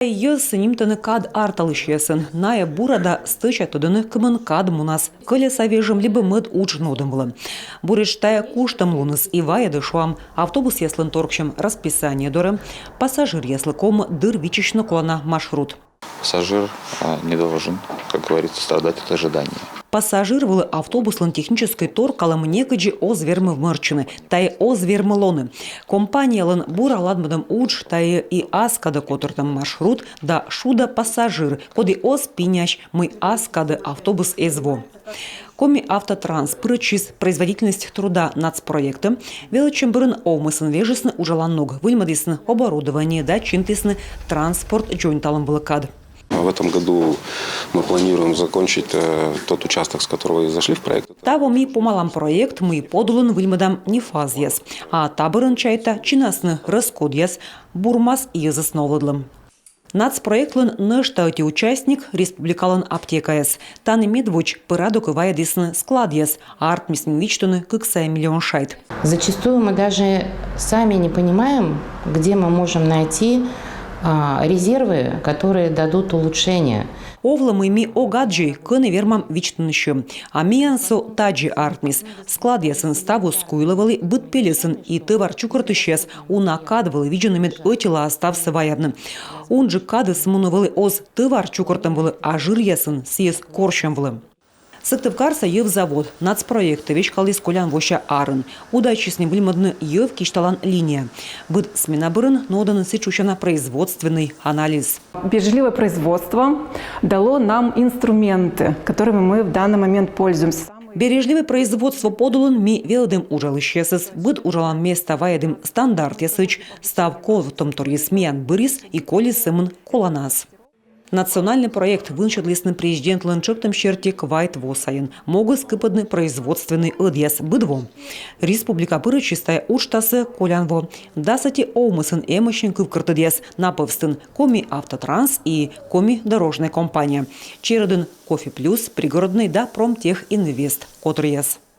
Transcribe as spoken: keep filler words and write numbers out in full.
Йӧзсӧ нимтӧны кад арталысьясӧн. Найӧ бура да стӧча тӧдӧны, кымын кад мунас, кӧлеса вежӧм либӧ мӧд удж нуӧдӧм вылӧ. Буретш тайӧ куштӧмлуныс и вайӧдӧ, шуам, автобусъяслӧн торксьӧм расписание дорӧ. Пассажиръяслы ковмӧ дыр виччысьны колана маршрут. Пассажир, а, не должен, как говорится, страдать от ожидания. Пассажир вылӧ автобуслӧн техническӧй торкалӧм некыдзи оз вермы мӧрччыны, тайӧ оз вермы лоны. Компаниялӧн бура ладмӧдӧм удж — тайӧ и ас кадӧ котыртӧм маршрут да шуда пассажир, коді оз пинясь, мый ас кадӧ автобус эз во. Коми автотранс пырӧдчис «Производительность труда» нацпроектӧ. Велӧдчӧм бӧрын овмӧсын вежисны уджалан ног, выльмӧдісны оборудование да чинтісны транспорт дзоньталӧм вылӧ кад. В этом году мы планируем закончить, э, тот участок, с которого и зашли в проект. Таво ми помалам проект, мый подулын выльмӧдам НИФАЗ-ъяс. А та бӧрын, чайта, чинасны рӧскодъяс, бурмас йӧзӧс новлӧдлӧм. Нацпроектлӧн нӧшта ӧти участник — республикалӧн аптекаяс. Тані медводз пӧрадокӧ вайӧдісны складъяс, артмис нин висьтооны кык сайӧ миллион шайт. Зачастую мы даже сами не понимаем, где мы можем найти, а, резервы, которые дадут улучшение. Овлӧ, мый ми ог аддзӧй, кӧні вермам висьтны сьӧм. А миян со тадзи артмис. Складъясын ставыс куйлӧ вӧлі быд пельӧсын, и тӧвар чукӧртысьяс уна кад вылӧ видзӧны, мед ӧтилаӧ ставсӧ ваявны. Унджык кадыс мунӧ вӧлі оз тӧвар чукӧртӧм вылӧ, а жыръясын сійӧс корсьӧм вылӧ. Сыктывкарса йӧв завод нацпроектӧ веськаліс колян вося арын. Удайтчис нин выльмӧдны йӧв кисьталан линия. Быд смена бӧрын нуӧдӧны сідз шусяна производственнӧй анализ. Бережливое производство дало нам инструменты, которыми мы в данный момент пользуемся. Бережливӧй производство подулын ми велӧдім уджалысьясӧс, быд уджалан места вайӧдім стандартъясӧдз, став ковтӧмторйыс миян бӧрйис и колис сӧмын коланаыс. Национальнӧй проект вынсьӧдлісны президентлӧн тшӧктӧм серти квайт во сайын. Могыс кыпӧдны производственнӧй ӧдъяс быд во. Республика пырӧдчис тайӧ уджтасӧ колян во. Дас ӧти овмӧсын эмӧсь нин кывкӧртӧдъяс на пӧвстын: Коми автотранс и Коми дорожная компания. Чередын Кофе Плюс, Пригородный да Промтехинвест котыръяс.